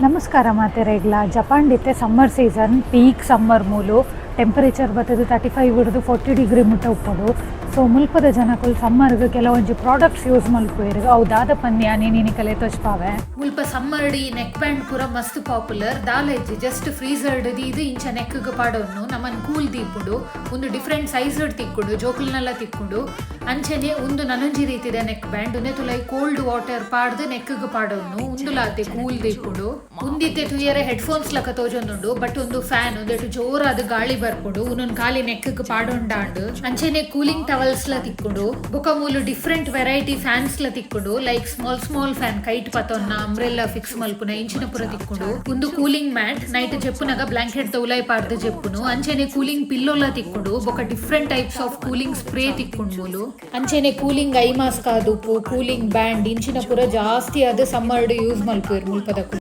ನಮಸ್ಕಾರ ಮಾತೆರೆಗ್ಲ. ಜಪಾನ್ ಇತ್ತೆ summer season, peak summer. ಮೂಲು ಟೆಂಪರೇಚರ್ ಬತ್ತದು 35 ಹಿಡಿದು 40 ಡಿಗ್ರಿ ಮುಟ್ಟ ಉಪ್ಪುಡು. ಸೊ ಮುಲ್ಪದ ಜನಕುಲು ಸಮ್ಮರ್ಗ್ ಕೆಲವೊಂಜಿ ಪ್ರಾಡಕ್ಟ್ಸ್ ಯೂಸ್ ಮಲ್ಪುವೆರ್. ಅವು ದಾದ ಪಂದ್ ಯಾನ್ ನಿಕಲೆ ತೋಜ್ಪಾವೆ. ಮುಲ್ಪ ಸಮ್ಮರ್ ಈ ನೆಕ್ ಬ್ಯಾಂಡ್ ಪೂರ ಮಸ್ತ್ ಪಾಪ್ಯುಲರ್. ದಾಲ ಇಜ್ಜಿ, ಜಸ್ಟ್ ಫ್ರೀಸರ್ ದೀದ್ ಇಂಚ ನೆಕ್ ಪಾಡೊನ್ನು ನಮನ್ ಕೂಲ್ ದೀಪುಂಡು. ಉಂದು ಡಿಫ್ರೆಂಟ್ ಸೈಜ್ ತಿಕ್ಕುಂಡು, ಜೋಕುಲ್ನೆಲ್ಲ ತಿಕ್ಕುಂಡು. ಅಂಚನೆ ಉಂದು ನನೊಂಜಿ ರೀತಿದ ನೆಕ್ ಬ್ಯಾಂಡ್. ಉಂದೆ ತುಲೈ ಕೋಲ್ಡ್ ವಾಟರ್ ಪಾಡ್ದು ನೆಕ್ ಪಾಡೊನ್ನು. ಉಂದುಲಾತೆ ಕೂಲ್ ದೀಪುಂಡು. ಉಂದಿತ್ತೆ ತುಯರೆ ಹೆಡ್ ಫೋನ್ಸ್ ಲಕ ತೋಜೊಂದುಂಡು, ಬಟ್ ಉಂದು ಫ್ಯಾನ್. ಉಂದೆಟ್ ಜೋರಾದ ಗಾಳಿ ಬರ್ಪುಂಡು. ಉನೊಂದು ಖಾಲಿ ನೆಕ್ ಪಾಡೊಂಡಾಂಡ್. ಅಂಚನೆ ಕೂಲಿಂಗ್ ಟವಲ್ಸ್ ಲ ತಿಕ್ಕುಂಡು. ಬೊಕ ಮೂಲು ಡಿಫ್ರೆಂಟ್ ವೆರೈಟಿ ಫ್ಯಾನ್ಸ್ ಲ ತಿಕ್ಕುಂಡು, ಲೈಕ್ ಸ್ಮಾಲ್ ಸ್ಮಾಲ್ ಫ್ಯಾನ್, ಕೈಟ್ ಪತೊನ್ನ, ಅಂಬ್ರೆಲ್ಲಾ ಫಿಕ್ಸ್ ಮಲ್ಪುನ ಇಂಚಿನ ಪುರ ತಿಕ್ಕುಂಡು. ಉಂದು ಕೂಲಿಂಗ್ ಮ್ಯಾಟ್, ನೈಟ್ ಜೆಪ್ಪುನಗ ಬ್ಲಾಂಕೆಟ್ ಉಲೈ ಪಾಡ್ದು ಜೆಪ್ಪುನು. ಅಂಚನೆ ಕೂಲಿಂಗ್ ಪಿಲ್ಲೋಲ ತಿಕ್ಕುಂಡು. ಬೊಕ different types of cooling spray ತಿಕ್ಕುಂಡು ಮೂಲು. ಅಂಚನೆ ಕೂಲಿಂಗ್ ಐ ಮಾಸ್ಕ್ ಆದುಪ್ಪು, ಕೂಲಿಂಗ್ ಬ್ಯಾಂಡ್, ಇಂಚಿನ ಪೂರ ಜಾಸ್ತಿ ಆದ್ ಸಮ್ಮರ್ ಯೂಸ್ ಮಲ್ಪುವೆರ್ ಮುಲ್ಪದಕುಲು.